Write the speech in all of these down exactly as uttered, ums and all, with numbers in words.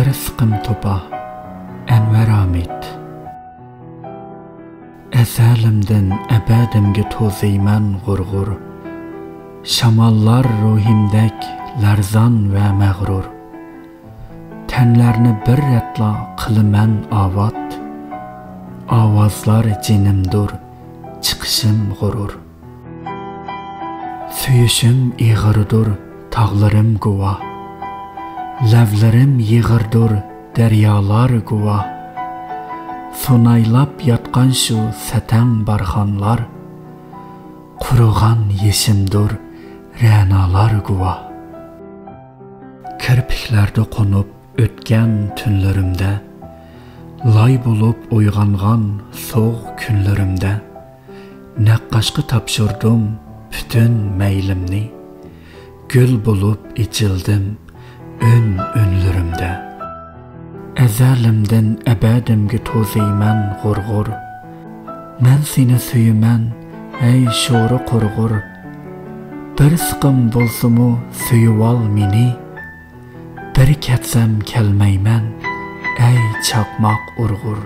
رىزقىم توپا، ئەنۋەر ھامىت. ئەزەلىمدىن ئەبەدىمگە توزىيمەن غۇر-غۇر. شاماللار روھىمدەك لەرزان ۋە مەغرۇر. تەنلەرنى بىر رەتلا قىلىمەن ئاۋات. ئاۋازلار جېنىمدۇر، چىقىشىم غۇرۇر. سۆيۈشۈم ئېغىردۇر، تاغلىرىم گۇۋاھ. لەۋلىرىم يېغىردۇر، دەريالار گۇۋاھ. سۇنايلاپ ياتقان شۇ سەتەڭ بارخانلار، قۇرۇغان يېشىمدۇر، رەنالار گۇۋاھ. كىرپىكلەردە قونۇپ ئۆتكەن تۈنلىرىمدە، لاي بولۇپ ئويغانغان سوغۇق كۈنلىرىمدە، نەققاشقا تاپشۇردۇم پۈتۈن مەيلىمنى، گۈل بولۇپ ئېچىلدىم ئۈن-ئۈنلىرىمدە. ئەزەلىمدىن ئەبەدىمگە توزىيمەن غۇر-غۇر. مەن سېنى سۆيىمەن، ئەي شورى قۇرغۇر. بىر سىقىم بولسىمۇ سۆيۈۋال مېنى. بىر كەتسەم كەلمەيمەن، ئەي چاقماق ئۇرغۇر.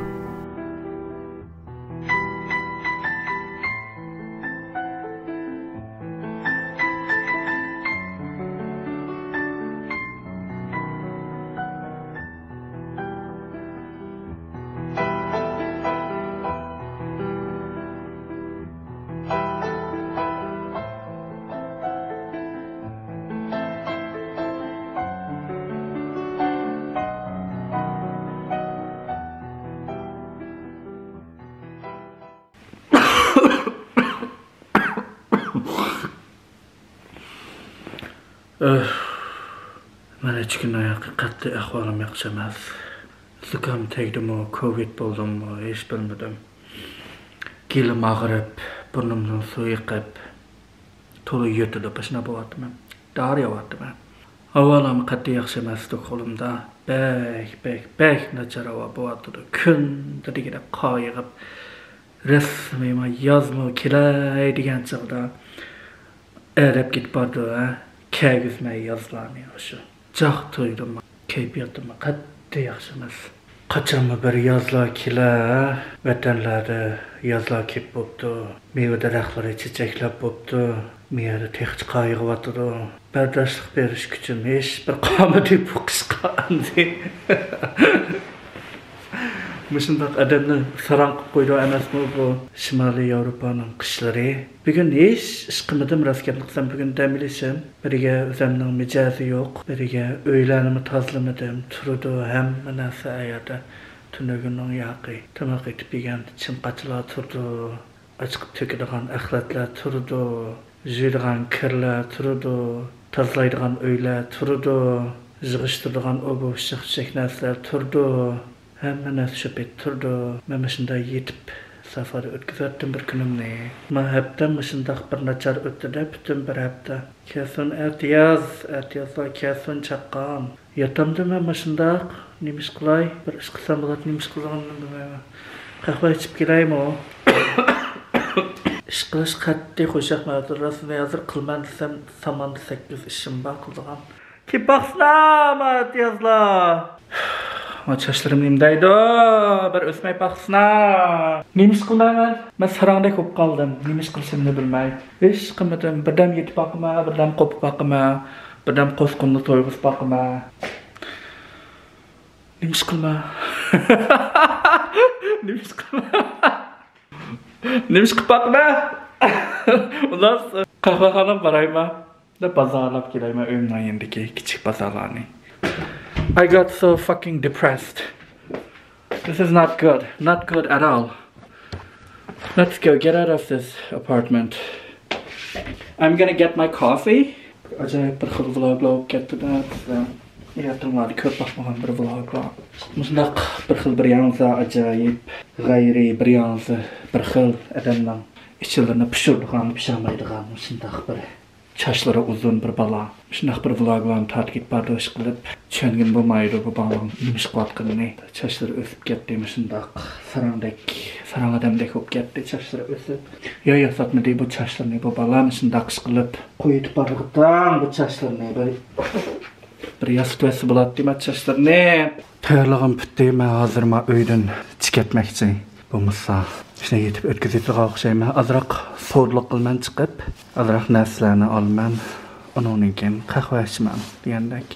ئۆھ، مەن ئىككى كۈندىن ياقى قەتئىي ئەھۋالىم ياخشى ئەمەس. زۇكام تەگدىمۇ، كوۋىد بولدۇممۇ، ھېچ بىلمىدىم. گېلىم ئاغرىپ، بۇرنۇمدىن سۇ ئېقىپ، تولا يۆتىلىپ، ئاشۇنداق بولۇۋاتىمەن. دارى يەۋاتىمەن. ئەھۋالىم قەتئىي ياخشى ئەمەس ستوكھولمدا. بەك، بەك، بەك ناچار ئەھۋال بولۇۋاتىدۇ. كۈندە دېگۈدەك قايىغىپ، رەسمىي يازمۇ كېلەي دېگەن چاغدا ئەرەپ كېتىپ بارىدۇ، ھە؟ كەگۈزمەي يازلارنى ئاشۇ. جاق تويدۇم، كەيپىياتىممۇ قەتئىي ياخشى ئەمەس. قاچانمۇ بىر يازلار كېلە، ۋەتەنلەردە يازلار كېلىپ بوپتۇ. مېۋە دەرەخلىرى چېچەكلەپ بوپتۇ. مۇ يەردە تېخىچە قايىغىۋاتىدۇ. بەرداشلىق بېرىش كۈچۈم ھېچ بىر قالمىدى بۇ قىشقا ئەمدى. مۇشۇنداق ئادەمنى ساراڭ قىلىپ قويىدۇ ئەمەسمۇ بۇ شىمالىي ياۋروپانىڭ قىشلىرى؟ بۈگۈن ھېچ ئىش قىلمىدىم، راست گەپنى قىلسام، بۈگۈن دەم ئېلىشىم. بىرىگە ئۆزەمنىڭ مىجەزى يوق، بىرىگە ئۆيلەرنىمۇ تازىلىمىدىم، تۇرىدۇ ھەممە نەرسە ئەيەردە. تۈنۈگۈننىڭ ياقى تاماق ئېتىپ يېگەن چىڭقاچلار تۇرىدۇ، ئاچىقىپ تۆكىدىغان ئەخلەتلەر تۇرىدۇ، يۇيىدىغان كىرلەر تۇرىدۇ، تازىلايدىغان ئۆيلەر تۇرىدۇ، يىغىشتۇرىدىغان ئۇ بۇ ئۇششاق چۈششەك نەرسىلەر تۇرىدۇ. ھەممە نەرسە شۇ پېتى تۇرىدۇ. مەن مۇشۇنداق يېتىپ سافادا ئۆتكۈزەتتىم بىر كۈنۈمنى. ما ھەپتەم مۇشۇنداق بىر ناچار ئۆتتى-دە، پۈتۈن بىر ھەپتە. كەلسۇن ئەتىياز، ئەتىيازلار كەلسۇن چاققان. ياتامدۇ مەن مۇشۇنداق؟ نېمە ئىش قىلاي؟ بىر ئىش قىلسام بولاتتى، نېمە ئىش قىلىدىغىنىمنى بىلمەيمەن. قەھۋە ئىچىپ كېلەيمۇ؟ ئىش قىلىش قەتئىي خۇشياقمايۋاتىدۇ. راستىنى ھازىر قىلىمەن دېسەم، ساماندا سەككىز ئىشىم بار قىلىدىغان. كېلىپ باقسىنا، ما ئەتىيازلار. ما چاچلىرىم نېمە دەيدۇ؟ بىر ئۆسمەي باقسىنا. نېمە ئىش قىلمايمەن؟ مەن ساراڭدەك بولۇپ قالدىم. نېمە ئىش قىلىشىمنى بىلمەي. ھېچ ئىش قىلمىدىم. بىردەم يېتىپ باقىمەن، بىردەم قوپۇپ باقىمەن، بىردەم قوسقۇننى تويغۇزۇپ باقىمەن. نېمە ئىش قىلىمەن؟ نېمە ئىش قىلىمەن؟ نېمە ئىش قىلىپ باقىمەن؟ ئۇنداق قەھۋەخانىغا بارايمەن. دە بازارلاپ كېلەيمەن، ئۆيۈمنىڭ يېنىدىكى كىچىك بازارلارنى. I got so fucking depressed. This is not good. Not good at all. Let's go get out of this apartment. I'm gonna get my coffee. ئاجايىپ بىر خىل ۋلوگلار بولۇپ كەتتى-دە، بىزدە. يېقىنلاردا كۆرۈپ باقمىغان بىر ۋلوگلار. مۇشۇنداق بىر خىل، بىر ياڭزا، ئاجايىپ، غەيرىي، بىر ياڭزا، بىر خىل ئادەمنىڭ ئىچلىرىنى پىشۇرىدىغان، پىشالمايدىغان مۇشۇنداق بىر چاچلىرى ئۇزۇن بىر بالا مۇشۇنداق بىر ۋلوگلارنى تارتىپ كېتىپ بارىدۇ، ئىشقىلىپ چۈشەنگىلى بولمايدۇ بۇ بالىنىڭ نېمە ئىش قىلىۋاتقىنىنى. چاچلىرى ئۆسۈپ كەتتى، مۇشۇنداق ساراڭدەك، ساراڭ ئادەمدەك بولۇپ كەتتى چاچلىرى ئۆسۈپ. يا ياساتمىدى بۇ چاچلىرىنى بۇ بالا، مۇشۇنداق ئىشقىلىپ قويۇۋېتىپ بارغىتاڭ بۇ چاچلىرىنى بىر. بىر ياسىتىۋەتسە بولاتتى ما چاچلىرىنى. تەييارلىقىم پۈتتى، مەن ھازىر ما ئۆيدىن چىقىپ كەتمەكچى. بولمىسا ئىشنى يېتىپ ئۆتكۈزۈۋېتىدىغان ئوخشايمەن. ئازراق سودىلىق قىلىمەن چىقىپ، ئازراق نەرسىلەرنى ئالىمەن. ئۇنىڭدىن كېيىن قەھۋە ئىچىمەن دېگەندەك.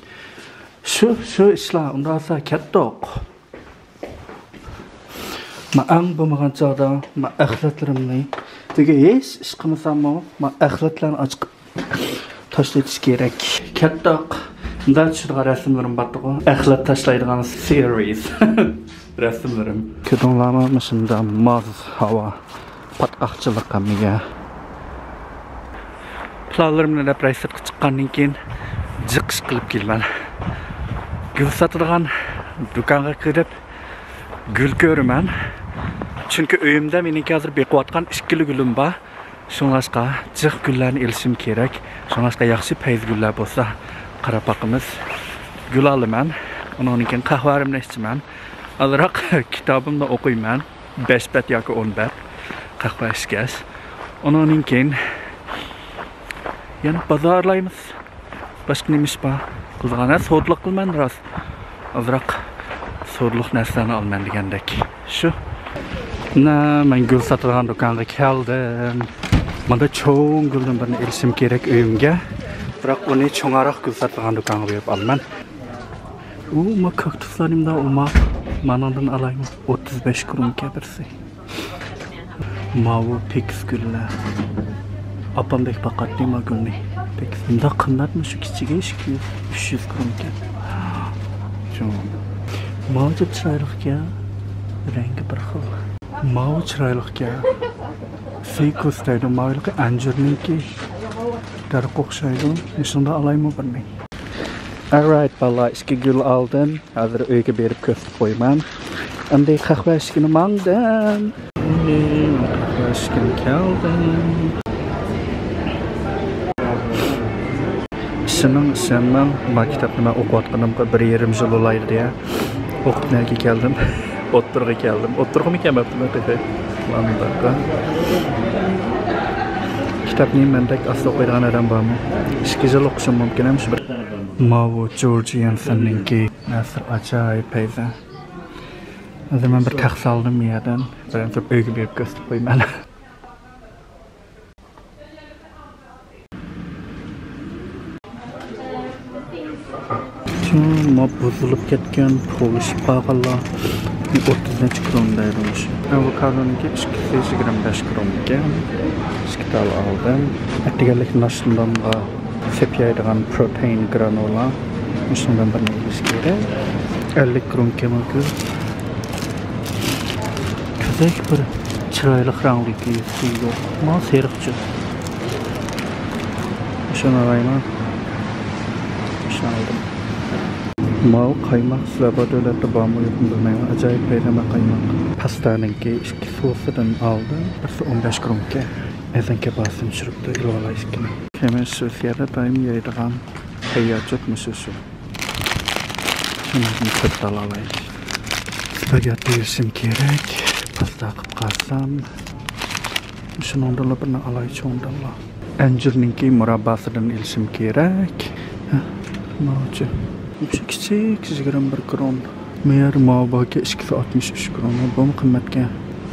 شۇ، شۇ ئىشلار، ئۇنداق بولسا كەتتۇق. ما ئەڭ بولمىغان چاغدا ما ئەخلەتلىرىمنى، تېگى ھېچ ئىش قىلمىساممۇ، ما ئەخلەتلەرنى ئاچىقىپ تاشلىۋېتىش كېرەك. كەتتۇق. مۇنداق چۈشىدىغان رەسىملىرىم بارتىغۇ. ئەخلەت تاشلايدىغان سېرىيس رەسىملىرىم. كۆردۈڭلارمۇ؟ مۇشۇنداق ماز ھاۋا، پاتقاقچىلىق ھەممىگە. پىلانلىرىمنى دەپ سىرتقا چىققاندىن كېيىن جىق ئىش قىلىپ كېلىمەن. گۈل ساتىدىغان دۇكانغا كىرىپ گۈل كۆرىمەن. چۈنكى ئۆيۈمدە مېنىڭكى ھازىر بېقىۋاتقان ئىككىلا گۈلۈم بار. شۇڭلاشقا جىق گۈللەرنى ئېلىشىم كېرەك. شۇڭلاشقا ياخشى پەيزى گۈللەر بولسا قاراپ باقىمىز. گۈل ئالىمەن. ئۇنىڭدىن كېيىن قەھۋەمنى ئىچىمەن. ئازراق كىتابىمنى ئوقۇيمەن. بەش بەت ياكى ئون بەت قەھۋە ئىچكەچ. ئۇنىڭدىن كېيىن يەنە بازارلايمىز. باشقا نېمە ئىش بار؟ قىلىدىغان، ھە، سودىلىق قىلىمەن راست. ئازراق سودىلىق نەرسىلەرنى ئالىمەن دېگەندەك. شۇ. مانا مەن گۈل ساتىدىغان دۇكانغا كەلدىم. مانا چوڭ گۈلدىن بىرنى ئېلىشىم كېرەك ئۆيۈمگە. بىراق ئۇنى چوڭراق گۈل ساتىدىغان دۇكانغا بېرىپ ئالىمەن. ئۇ، ما كاكتۇسلار نېمىدا ئوماق؟ مانىڭدىن ئالايمۇ؟ ئوتتۇز بەش كرونكە بىرسى. ماۋۇ پېكىس گۈللەر. ئاپام بەك باقاتتى ما گۈلنى. پېكىس. مۇنداق قىممەتمۇ شۇ كىچىكى؟ ئىككى يۈز، ئۈچ يۈز كرونكەن. شۇ. ماۋۇ جىق چىرايلىقكەن. رەڭگى بىر خىل. ماۋۇ چىرايلىقكەن. فىكۇس دەيدۇ. ماۋۇلۇقى ئەنجۈرنىڭكى. دەرەخكە ئوخشايدۇ. مۇشۇندا ئالايمۇ بىرنى؟ ئالرايت بالىلار، ئىككى گۈل ئالدىم. ھازىر ئۆيگە بېرىپ كۆرسىتىپ قويىمەن. ئەمدى قەھۋە ئىچكىلى ماڭدىم. قەھۋە ئىچكىلى كەلدىم. ئىشىنىڭ، ئىشەنمەڭ، ما كىتابنى مەن ئوقۇۋاتقىنىمغا بىر يېرىم يىل بولايدۇ يا. ئوقۇپ نەگە كەلدىم؟ ئوتتۇرىغا كەلدىم. ئوتتۇرىغىمۇ كەلمەپتىمەن تېخى. مانداق. كىتابنى مەندەك ئاستا ئوقۇيدىغان ئادەم بارمۇ؟ ئىككى يىل ئوقۇشۇم مۇمكىن ئەمىسە بىر. ماۋۇ جورج يەنسەننىڭكى. نەسر ئاجايىپ پەيزى. ھازىر مەن بىر تەخسە ئالدىم بۇ يەردىن. بىرەر تۇرۇپ ئۆيگە بېرىپ كۆرسىتىپ قويىمەن. شۇ ما بۇزۇلۇپ كەتكەن، پۇۋلىشىپ قالغانلار ئوتتۇز نەچچە كرون دەيدۇ مۇشۇ. ئاۋوكادونىڭكى ئىككىسى يىگىرمە بەش كرون ئىكەن. ئىككى تال ئالدىم. ئەتىگەنلىك ناشتىمغا سەپ يەيدىغان پروتېئىن گرانولا. مۇشۇنىڭدىن بىرنى ئېلىش كېرەك. ئەللىك كرون كېمىكال. كۆزەك بىر چىرايلىق رەڭلىكى يوق. ما سېرىقچە. مۇشۇنى ئالايمەن. مۇشۇنى ئالدىم. ماۋۇ قايماق سىلەر بار دۆلەتتە بارمۇ يوقمۇ بىلمەيمەن. ئاجايىپ پەيزى ما قايماق. پاستانىڭكى ئىككى سوسىدىن ئالدىم. بىرسى ئون بەش كرونكەن. ئەزەن كەپاسىتىنى چۈشۈرۈپتۇ، ئېلىۋالاي ئىككىنى. كېمە شۇ يەردە دائىم يەيدىغان تەييارچۇت مۇشۇ شۇ. شۇنىڭدىن تۆت تال ئالاي. سپاگېتتى يېيىشىم كېرەك. پاستا قىلىپ قالسام. شۇنىڭدىنلا بىرنى ئالاي چوڭدىنلا. ئەنجۈرنىڭكى مۇرابباسىدىن ئېلىشىم كېرەك. ھە، ماۋۇچۇ. مۇشۇ كىچىك يىگىرمە بىر كرون. مېيەر ماۋۇ باركى ئىككىسى ئاتمىش ئۈچ كرون. بۇمۇ قىممەتكەن.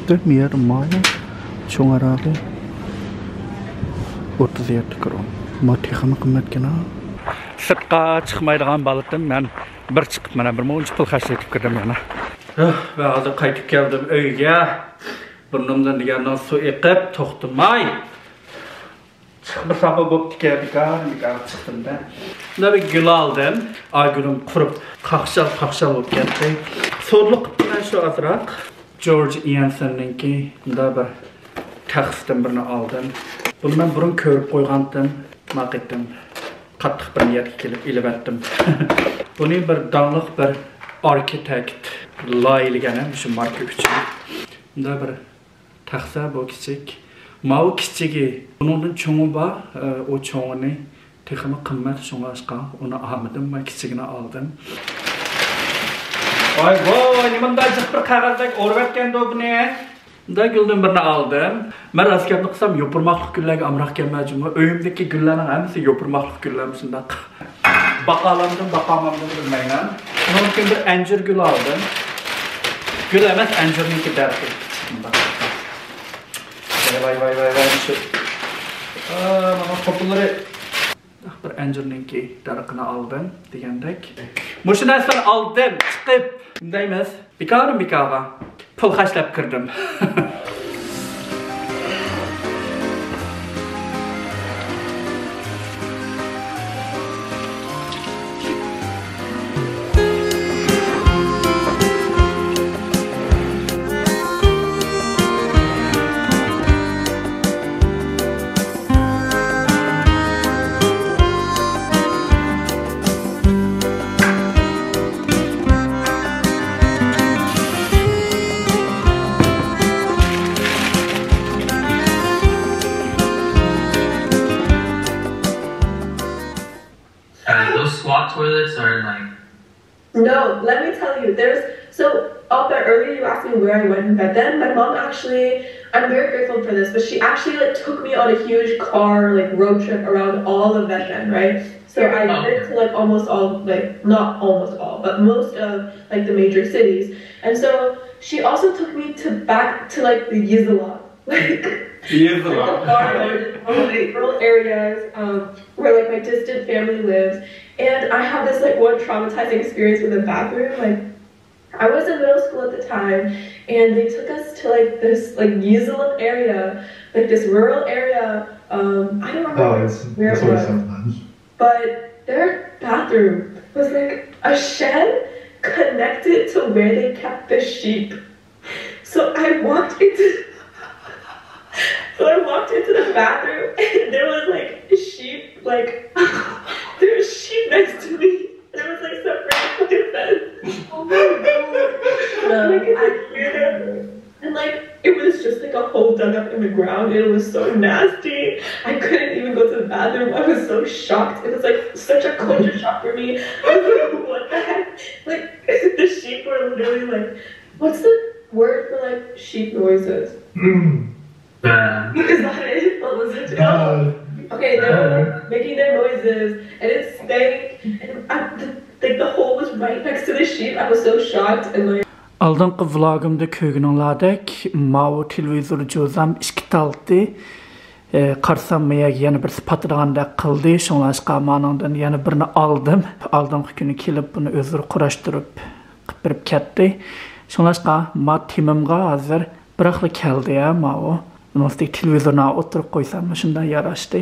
دەپ مېيەر ماۋۇ چوڭ ھەرھالى ئوتتۇز يەتتە كرون. ما تېخىمۇ قىممەتكەن ھا. سىرتقا چىقمايدىغان بالىتىم مەن بىر چىقىپ مانا بىر مۇنچە پۇل خەجلىتىپ كىردىم يەنە. ھە، مەن ھازىر قايتىپ كەلدىم ئۆيگە. بۇرنۇمدىن دېگەندىن سۇ ئېقىپ توختىماي. چىقمىساممۇ بوپتىكەن، بىكار، بىكار چىقتىم-دە. مۇندا بىر گۈل ئالدىم. ئا، گۈلۈم قۇرۇپ، قاقشال، قاقشال بولۇپ كەتتى. سودىلىق قىپتىمەن شۇ ئازراق. جورج يەنسەننىڭكى مۇندا بىر تەخسىدىن بىرنى ئالدىم. بۇنى مەن بۇرۇن كۆرۈپ قويغانتىم. ما قېتىم قاتتىق بىر نىيەتكە كېلىپ ئېلىۋەتتىم. بۇنى بىر داڭلىق بىر ئاركىتېكت لايىھىلىگەن، مۇشۇ ماركا ئۈچۈن. مۇندا بىر تەخسە بۇ كىچىك. ماۋۇ كىچىكى. بۇنىڭدىن چوڭى بار. ئە، ئۇ چوڭىنى تېخىمۇ قىممەت، شۇڭلاشقا ئۇنى ئالمىدىم، مەن كىچىكىنى ئالدىم. ۋاي ۋاي، نېمانداق جىق بىر قەغەزدەك ئورۇۋەتكەندۇ بۇنى. مۇنداق گۈلدىن بىرنى ئالدىم. مەن راست گەپنى قىلسام، يوپۇرماقلىق گۈللەرگە ئامراقكەنمەن جۇمۇ. ئۆيۈمدىكى گۈللەرنىڭ ھەممىسى يوپۇرماقلىق گۈللەر مۇشۇنداق. باقالامدىم، باقالمامدىم بىلمەيمەن. ئۇنىڭدىن كېيىن بىر ئەنجۈر گۈلى ئالدىم. گۈل ئەمەس، ئەنجۈرنىڭكى دەرىخى. ۋاي، ۋاي، ۋاي، ۋاي، ۋاي، شۇ. ئا، مانا قوپۇللىرى. بىر ئەنجۈرنىڭكى دەرىخىنى ئالدىم دېگەندەك. مۇشۇ نەرسىلەرنى ئالدىم، چىقىپ. نېمە دەيمىز؟ بىكارمۇ بىكارغا پۇل خەجلەپ كىردىم. Uh, those squat toilets are like No, let me tell you, there's so Alpa, earlier you asked me where I went in bed. Then my mom actually, I'm very grateful for this, but she actually like took me on a huge car like road trip around all of Vietnam, right? So I went to like almost all, like not almost all, but most of like the major cities. And so she also took me to back to like the Yizala, like Yizala. Like the far north, rural areas, um, where like my distant family lives. And I have this like one traumatizing experience with a bathroom. Like I was in middle school at the time, and they took us to like this like Yizala area, like this rural area. Um, I don't remember where it was, but their bathroom was like a shed connected to where they kept the sheep. So I walked into so I walked into the bathroom and there was like sheep, like there was sheep next to me. There was like some random fence. Oh my God. Like, it's like weird. And like it was just like a hole dug up in the ground. It was so nasty. I couldn't even go to the bathroom. I was so shocked. It was like such a culture shock for me. I was like, what the heck? Like the sheep were literally like, what's the word for like sheep noises? Is that it? What was it? Okay, they were like making their noises and it stank. And I, the, like the hole was right next to the sheep. I was so shocked and like. ئالدىنقى ۋلوگىمدا كۆرگىنىڭلاردەك، ماۋۇ تېلېۋىزور جوزام ئىككى تالتى. ئى، قارىسام، ما يەرگە يەنە بىرسى پاتىدىغاندەك قىلدى. شۇڭلاشقا مانىڭدىن يەنە بىرنى ئالدىم. ئالدىنقى كۈنى كېلىپ، بۇنى ئۆزلىرى قۇراشتۇرۇپ قىلىپ بېرىپ كەتتى. شۇڭلاشقا ما تېمىمغا ھازىر بىراقلا كەلدى يا ماۋۇ. ئۇنىڭ ئۈستىگە تېلېۋىزورنى ئوتتۇرىغا قويسام، شۇنداق ياراشتى.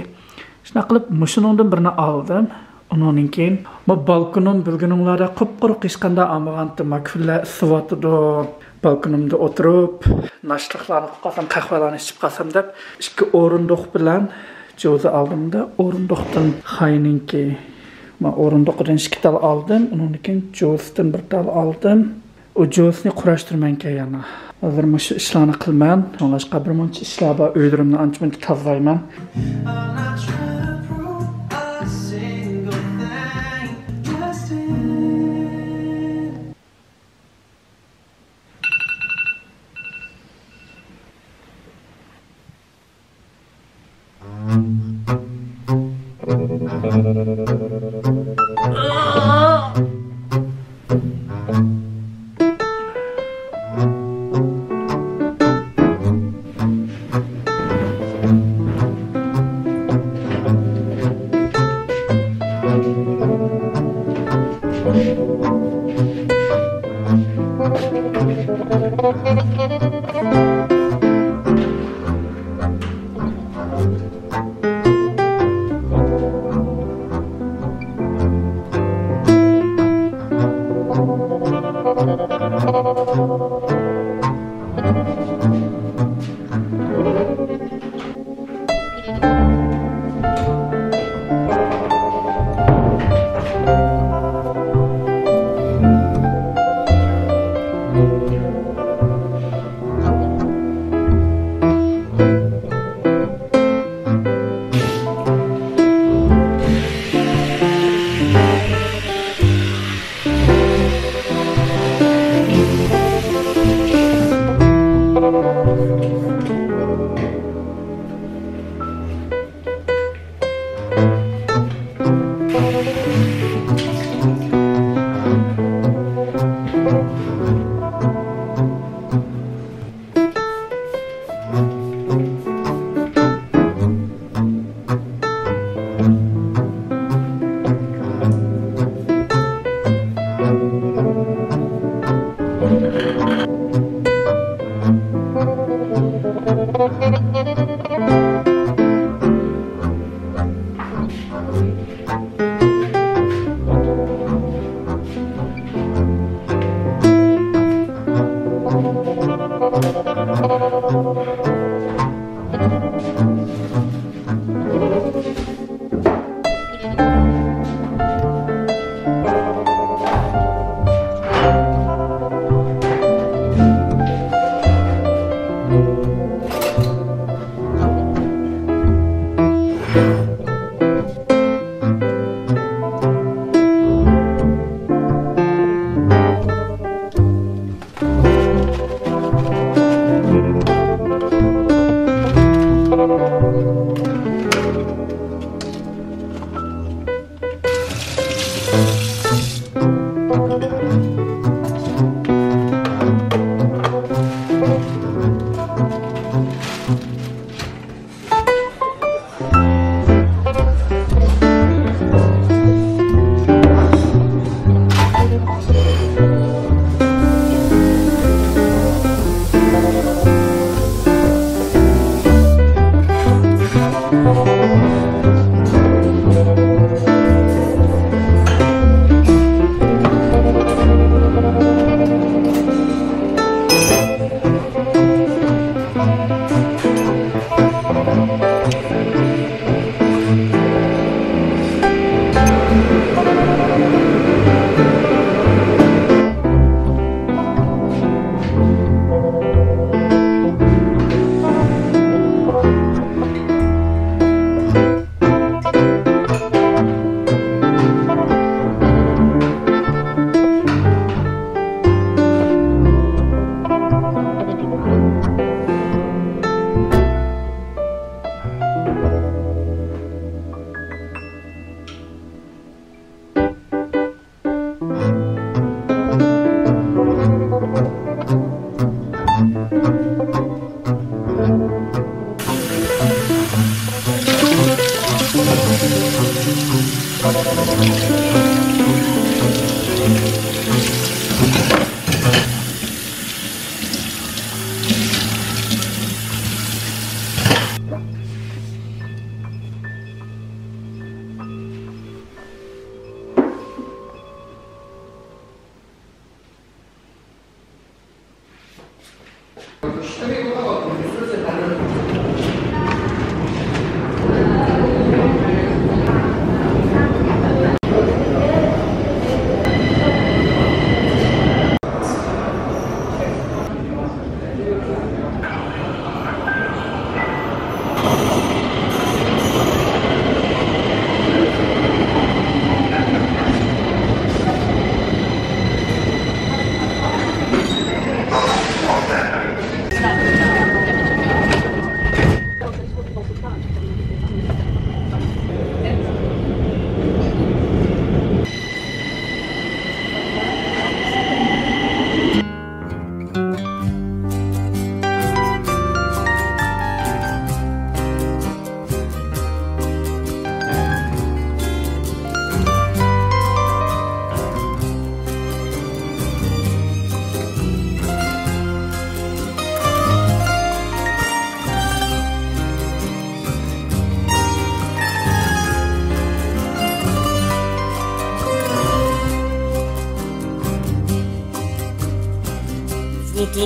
شۇنداق قىلىپ، مۇشۇنىڭدىن بىرنى ئالدىم. ئۇنىڭدىن كېيىن ما بالكونۇم بىلگىنىڭلاردەك قۇپقۇرۇق، ھېچقانداق ئالمىغانتىم. ما كۈنلەر ئىسسىۋاتىدۇ. بالكونۇمدا ئولتۇرۇپ، ناشتىلىقلارنى قىلىپ قالسام، قەھۋەلەرنى ئىچىپ قالسام دەپ، ئىككى ئورۇندۇق بىلەن جوزا ئالدىم-دە، ئورۇندۇقتىن خاينىڭكى، ما ئورۇندۇقىدىن ئىككى تال ئالدىم، ئۇنىڭدىن كېيىن جوزىدىن بىر تال ئالدىم. ئۇ جوزىنى قۇراشتۇرىمەنكەن يەنە. ھازىر مۇشۇ ئىشلارنى قىلىمەن. شۇڭلاشقا بىر مۇنچە ئىشلار بار، ئۆيلىرىمنى ئانچە-مۇنچە تازىلايمەن.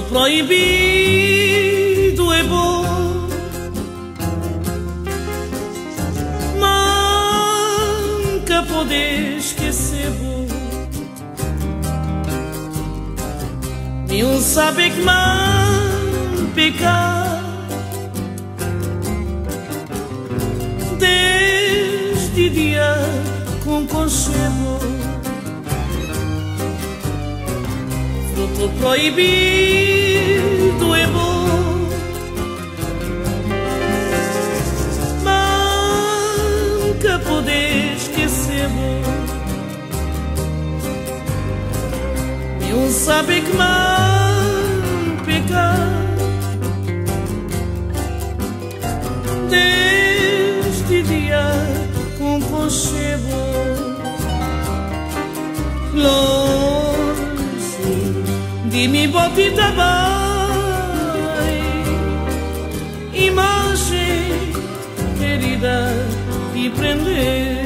Proibido é bom, nunca poder esquecer bom. Nenhum sabe que mal pecar. Desde dia com conchego, fruto proibido é bom, nunca poder esquecer bom. Nenhum sabe que mal pecar. Desde dia com conchego, longe de mim, bote e tabai, imagem querida que prender.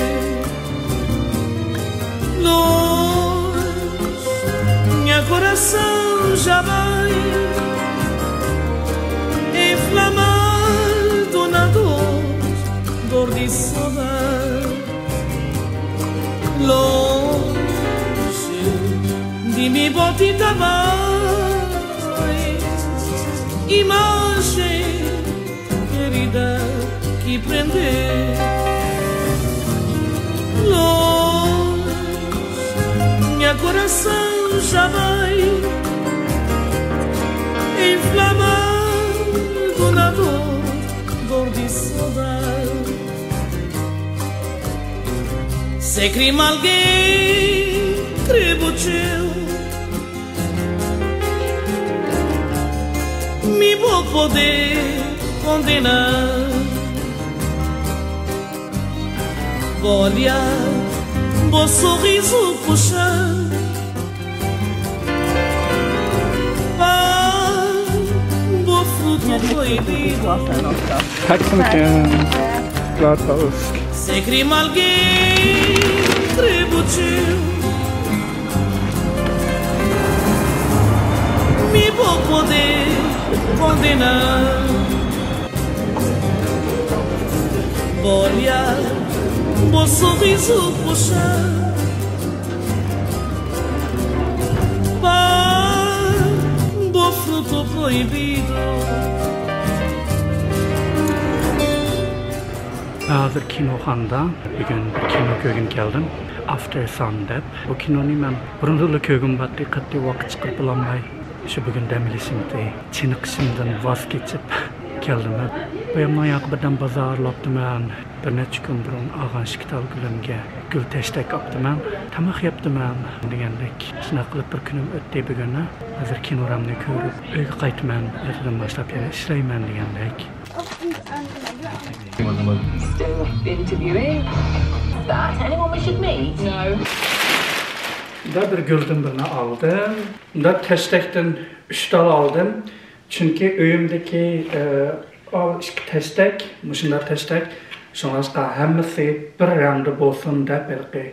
Longe, minha coração já vai inflamado na dor, dor de saudade. Longe de mim, bote e tabai, imagem querida que prender. Longe, minha coração já vai inflamado na dor, dor de saudade. Se crime alguém crê boteu, me vou poder condenar. Vou olhar, vou sorriso puxar. Pá, vou fruto proibido. Taximken, Zlatowski. Se crime alguém crê boteu, me vou poder condenar. Vou olhar, vou sorriso puxar. Pá, vou fruto proibido. ھازىر كىنوخانىدا بۈگۈن بىر كىنو كۆرگىلى كەلدىم. After Sun دەپ. بۇ كىنونى مەن بۇرۇندىنلا كۆرگۈم بارتتى، قەتئىي ۋاقىت چىقىرىپ بولالماي، شۇ بۈگۈن دەم ئېلىشىمدى، چېنىقىشىمدىن ۋاز كېچىپ كەلدىم. بۇ يەرنىڭ ياقى بىردەم بازارلاپتىمەن. بىر نەچچە كۈن بۇرۇن ئالغان ئىككى تال گۈلۈمگە گۈل تەشتەك ئاپتىمەن. تاماق يەپتىمەن دېگەندەك. شۇنداق قىلىپ بىر كۈنۈم ئۆتتى بۈگۈن. ھازىر كىنورامنى كۆرۈپ ئۆيگە قايتىمەن. ئەتىدىن باشلاپ يەنە ئىشلەيمەن دېگەندەك. Still interviewing. That anyone we should meet? No. مۇنداق بىر گۈلدىن بىرنى ئالدىم. مۇنداق تەشتەكتىن ئۈچ تال ئالدىم. چۈنكى ئۆيۈمدىكى، ئە، ئاۋۇ ئىككى تەشتەك، مۇشۇنداق تەشتەك. شۇڭلاشقا ھەممىسى بىر رەڭدە بولسۇن دەپ، ھېلىقى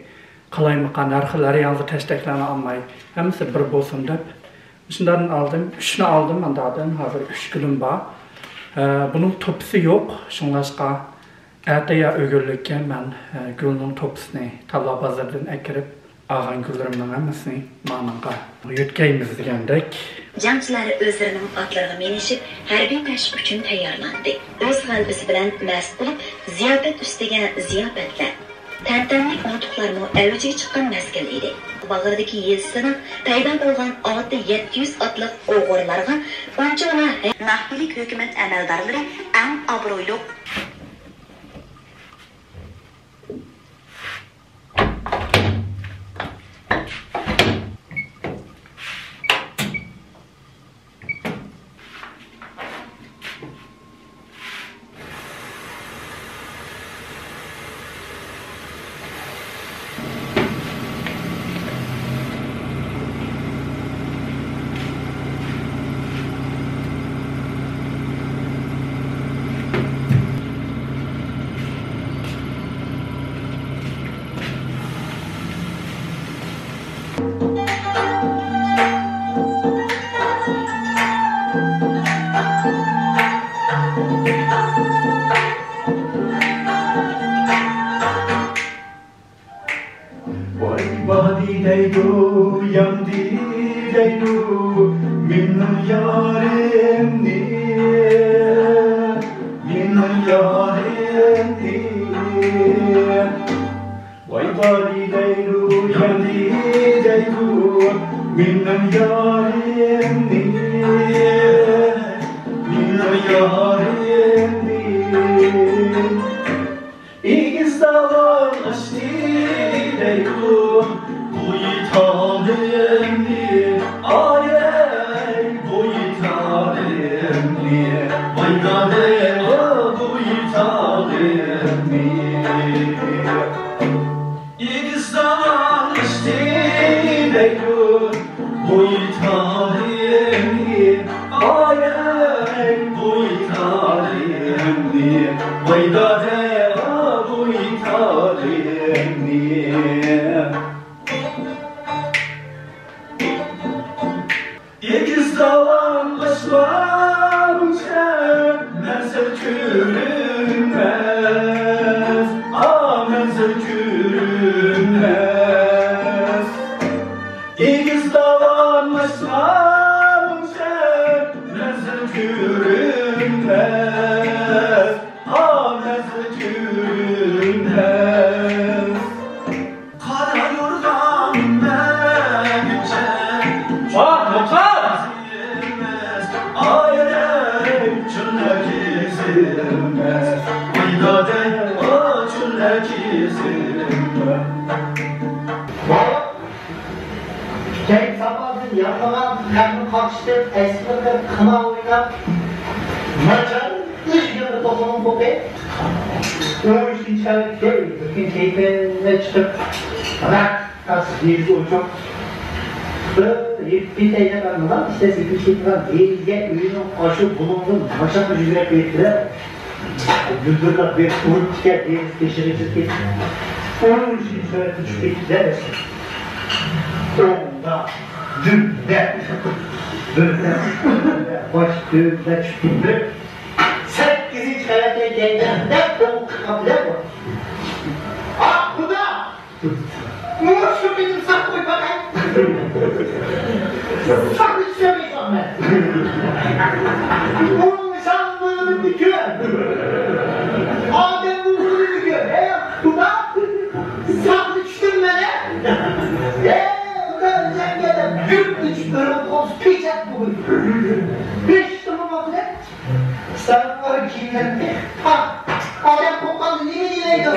قالايمىقان ھەر خىل، ھەر ياندا تەشتەكلەرنى ئالماي، ھەممىسى بىر بولسۇن دەپ، مۇشۇنداقتىن ئالدىم. ئۈچنى ئالدىم، مانداقتىن ھازىر ئۈچ گۈلۈم بار. ئە، بۇنىڭ توپىسى يوق، شۇڭلاشقا ئەتە يا ئۆگۈنلۈككە مەن، ئە، گۈلنىڭ توپىسىنى تاللا بازىرىدىن ئەكىرىپ، ئالغان گۈللىرىمنىڭ ھەممىسىنى مانىڭغا يۆتكەيمىز دېگەندەك. جەڭچىلەر ئۆزلىرىنىڭ ئاتلىرىغا مىنىشىپ، ھەربىي مەشىق ئۈچۈن تەييارلاندى. ئۆز غەلىبىسى بىلەن مەست بولۇپ، زىياپەت ئۈستىگە زىياپەتلەر. تەنتەنىلىك نۇتۇقلارمۇ ئەۋجىگە چىققان مەزگىل ئىدى. باغرىدىكى يېزىسىدا پەيدا بولغان ئاتى يەتتە يۈز ئاتلىق ئوغرىلارغا ئۇنچىۋالا ھە-، ناھىيىلىك ھۆكۈمەت ئەمەلدارلىرى ئەڭ ئابرۇيلۇق. دەيدۇ، ياندى دەيدۇ، مېنىڭ يارىمنى، مېنىڭ يارىمنى. ۋاي بالى دەيدۇ، ياندى دەيدۇ، مېنىڭ يارىمنى، مېنىڭ يارىمنى. ئېگىز داۋان ئاشتى دەيدۇ، بويى تاغلىرىمنى، ئايەي، بويى تاغلىرىمنى، ۋاي دادەي، بويى تاغلىرىمنى. ئېگىز داۋان ئاشتى دەيدۇ، بويى تاغلىرىمنى، ئايەي، بويى تاغلىرىمنى، ۋاي دادەي، بويى تاغلىرىمنى. ئېگىز داۋان ئاشمىغۇچە مەنزىل كۆرۈنمەس، ئا، مەنزىل كۆرۈنمەس. ئېگىز داۋان ئاشمىغۇچە مەنزىل كۆرۈنمەس، ئا، مەنزىل كۆرۈنمەس. قارا يورغان مەنگىچە. ۋاھ، مۇختار! ئايەي، چۆللەر كېزىلمەس. ۋاي دادەي، ئا، چۆللەر كېزىلمەس. كەچ ساپادىن يانمىغان خەمنى قاقشىتىپ، ئەسلىمىزدە قىنا ئويناپ، ناچار ئۈچ يىلدا توخۇنىڭ پوقى. ئون ئۈچىنچى قەۋەتكە بىر كۈن كەيپىمىز چىقىپ، راق تاس دېرىزە ئوچۇق. بىر يېپىپ كېتەي دەپ ئالمىغان، ئىشتە سېپىپ كېتىدىغان دېرىزىگە ئۆينىڭ ئاشۇ بۇلۇڭدىن ماشاققا يۈگۈرۈپ كېلىپتىلەر. گۈلدۈرلەپ بېرىپ ئۇرۇپتىكەن، دېرىزە تېشىغا چىقىپ كېتىپ، ئون ئۈچىنچى قەۋەتكە چۈشۈپ كېتىپتىلەر. ئوڭدا، دۈمدە، بىردە، باش تۆۋەندە چۈشۈپ كېتىپ، سەككىزىنچى قەۋەتكە كەلگەندە قوڭ قىلغان بىلەن بۇ. ئا، خۇدا! مۇشۇ قېتىم ساق قوي باقاي. ساقنى چۈشۈرمەيسەن مەن. ئۇنىڭ نىشانلىرىنى كۆر. ئادەم روھىنى كۆر. ئەي، خۇدا! ساقنى چۈشۈرمە، ھە؟ ئەي، خۇدا، جەڭگە دەپ يۈرۈپ چۈشۈرۈپ قويسا پېچەت بۈگۈن. بېشىمغا باقىدە. سەن ئۇ كىيىملەرنى تېخى تاق. ئادەم قوققاندا نېمە يېمەيدۇ؟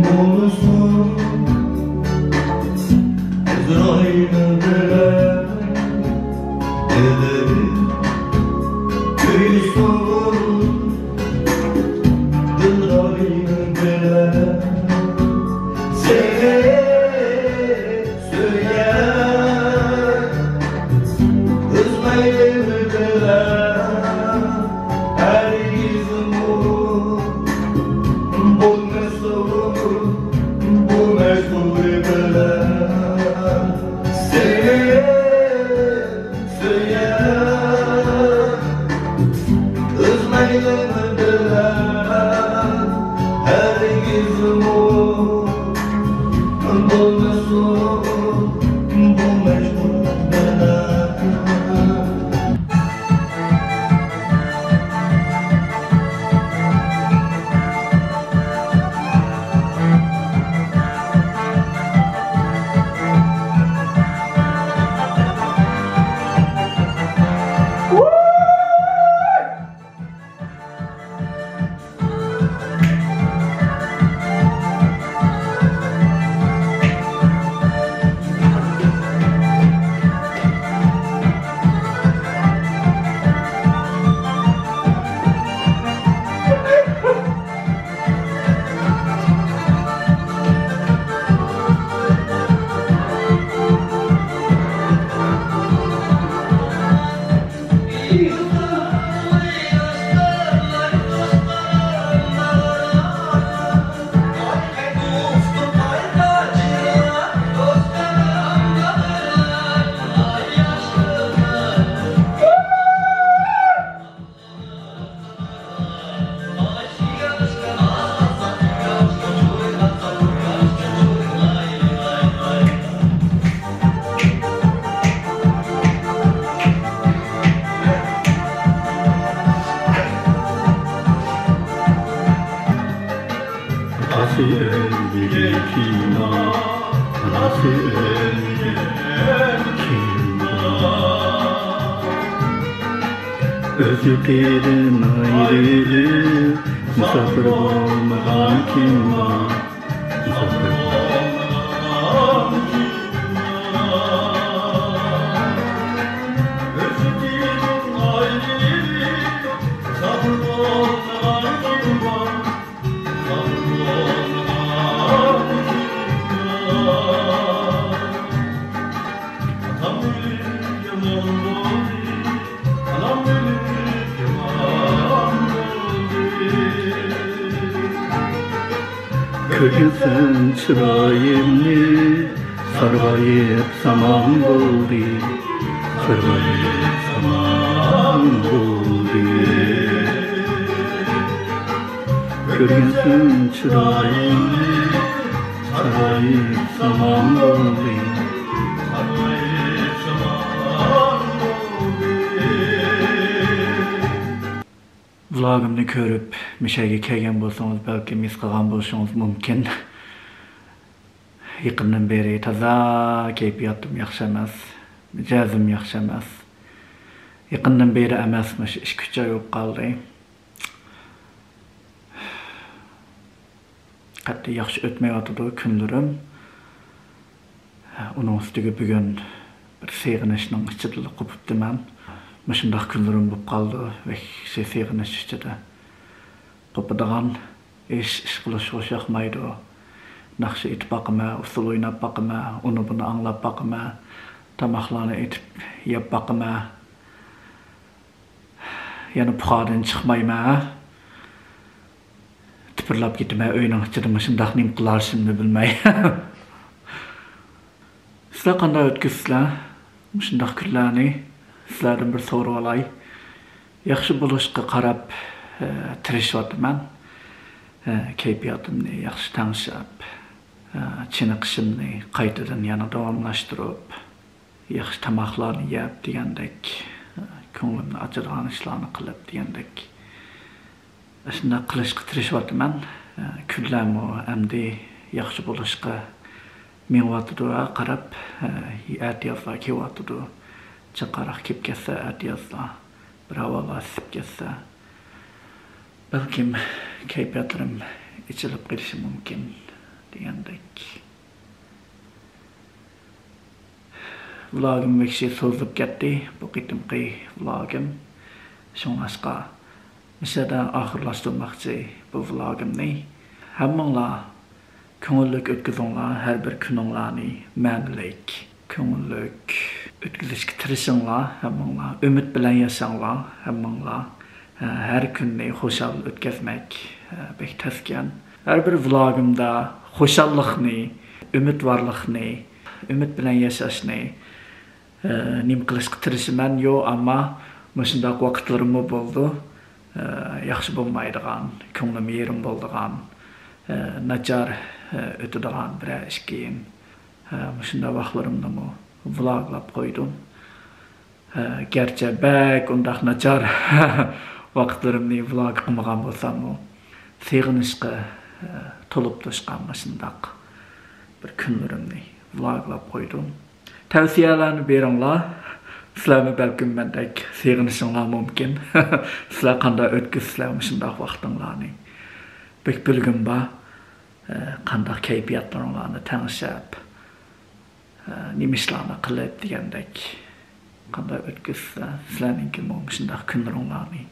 بولسۇن ئەزرائىل بىلەن دىلىم كۆيسۇن، ئەزرائىل بىلەن سېنى سۆيەر، ئۆز مەيلىم بىلەن ھەرگىزمۇ بولمىسۇن بۇ مەجبۇرىي بىلەن. سېنى سۆيەر، ئۆز مەيلىم بىلەن ھەرگىزمۇ بولمىسۇن بۇ مەجبۇر بىلەن. ئۆلگەن كىم بار؟ ئاناسى ئۆلگەن كىم بار؟ ئۆز يۇرتىدىن ئايرىلىپ، مۇساپىر بولمىغان كىم بار؟ مۇساپىر بولمىغان كىم بار؟ ئۆز يۇرتىدىن ئايرىلىپ، مۇساپىر بولمىغان كىم بار؟ كۆرگەنسەن چىرايىمنى، سارغايىپ سامان بولدى، سارغايىپ سامان بولدى. كۆرگەنسەن چىرايىمنى، سارغايىپ سامان بولدى. ۋلوگىمنى كۆرۈپ مۇشەگە كەلگەن بولسىڭىز، بەلكىم ھېس قىلغان بولۇشىڭىز مۇمكىن. يېقىندىن بېرى تازا كەيپىياتىم ياخشى ئەمەس، مىجەزىم ياخشى ئەمەس. يېقىندىن بېرى ئەمەس، مۇشۇ ئىككى ئۈچ ئاي بولۇپ قالدى. قەتئىي ياخشى ئۆتمەيۋاتىدۇ كۈنلىرىم. ئۇنىڭ ئۈستىگە بۈگۈن بىر سېغىنىشنىڭ ئىچىدىلا قوپۇپتىمەن. مۇشۇنداق كۈنلىرىم بولۇپ قالدى. ۋەھشىي سېغىنىش ئىچىدە قوپىدىغان ئىش، ئىش قىلىش خۇش ياقمايدۇ. ناخشا ئېيتىپ باقىمەن، ئۇسسۇل ئويناپ باقىمەن، ئۇنى بۇنى ئاڭلاپ باقىمەن، تاماقلارنى ئېتىپ يەپ باقىمەن. يەنە پۇخادىن چىقمايمەن، ھە؟ تىپىرلاپ كېتىمەن ئۆينىڭ ئىچىدە، مۇشۇنداق نېمە قىلارشىمنى بىلمەي. سىلەر قانداق ئۆتكۈزىسىلەر مۇشۇنداق كۈنلەرنى؟ سىلەردىن بىر سورىۋالاي. ياخشى بولۇشقا قاراپ، ئە، تىرىشىۋاتىمەن. ئە، كەيپىياتىمنى ياخشى تەڭشەپ، ئە، چېنىقىشىمنى قايتىدىن يەنە داۋاملاشتۇرۇپ، ياخشى تاماقلارنى يەپ دېگەندەك، كۆڭلۈمنى ئاچىدىغان ئىشلارنى قىلىپ دېگەندەك، ئاشۇنداق قىلىشقا تىرىشىۋاتىمەن. كۈنلەرمۇ ئەمدى ياخشى بولۇشقا مېڭىۋاتىدۇ، قاراپ، ئەتىيازلار كېلىۋاتىدۇ. چاقاراق كېلىپ كەتسە ئەتىيازلار، بىر ھاۋالار ئىسسىپ كەتسە، بەلكىم كەيپىياتلىرىم ئېچىلىپ قېلىشى مۇمكىن دېگەندەك. ۋلوگىم ۋەھشىي سوزۇلۇپ كەتتى، بۇ قېتىمقى ۋلوگىم. شۇڭلاشقا مۇشۇ يەردە ئاخىرلاشتۇرماقچى بۇ ۋلوگىمنى. ھەممىڭلار كۆڭۈللۈك ئۆتكۈزۈڭلار ھەر بىر كۈنۈڭلارنى، مەنىلىك، كۆڭۈللۈك ئۆتكۈزۈشكە تىرىشىڭلار ھەممىڭلار. ئۈمىد بىلەن ياشاڭلار ھەممىڭلار. ھە، ھەر كۈننى خۇشال ئۆتكۈزمەك، ھە، بەك تەسكەن. ھەر بىر ۋلوگىمدا خۇشاللىقنى، ئۈمىدۋارلىقنى، ئۈمىد بىلەن ياشاشنى، ھە، نېمە قىلىشقا تىرىشىمەن. يو، ئەمما مۇشۇنداق ۋاقىتلىرىممۇ بولىدۇ. ھە، ياخشى بولمايدىغان، كۆڭلۈم يېرىم بولىدىغان، ھە، ناچار، ھە، ئۆتىدىغان بىرەر ئىش كېيىن. ھە، مۇشۇنداق ۋاقىتلىرىمنىمۇ ۋلوگلاپ قويدۇم. ھە، گەرچە بەك ئۇنداق ناچار ۋاقىتلىرىمنى ۋلوگ قىلمىغان بولساممۇ، سېغىنىشقا، ھە، تولۇپ توشقان مۇشۇنداق بىر كۈنلىرىمنى ۋلوگلاپ قويدۇم. تەۋسىيەلەرنى بېرىڭلار. سىلەرمۇ بەلكىم مەندەك سېغىنىشىڭلار مۇمكىن. سىلەر قانداق ئۆتكۈزىسىلەر مۇشۇنداق ۋاقتىڭلارنى؟ بەك بىلگۈم بار. ھە، قانداق كەيپىياتلىرىڭلارنى تەڭشەپ، ھە، نېمە ئىشلارنى قىلىپ دېگەندەك، قانداق ئۆتكۈزسە، سىلەرنىڭكىمۇ مۇشۇنداق كۈنلىرىڭلارنى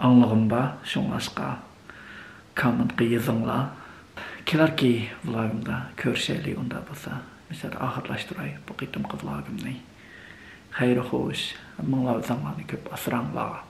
ئاڭلىغۇم بار. شۇڭلاشقا كوممېنتقا يېزىڭلار. كېلەركى ۋلوگىمدا كۆرۈشەيلى ئۇنداق بولسا. مۇشۇ يەردە ئاخىرلاشتۇراي بۇ قېتىمقى ۋلوگىمنى. خەير خوش، ھەممىڭلار ئۆزۈڭلارنى كۆپ ئاسراڭلار.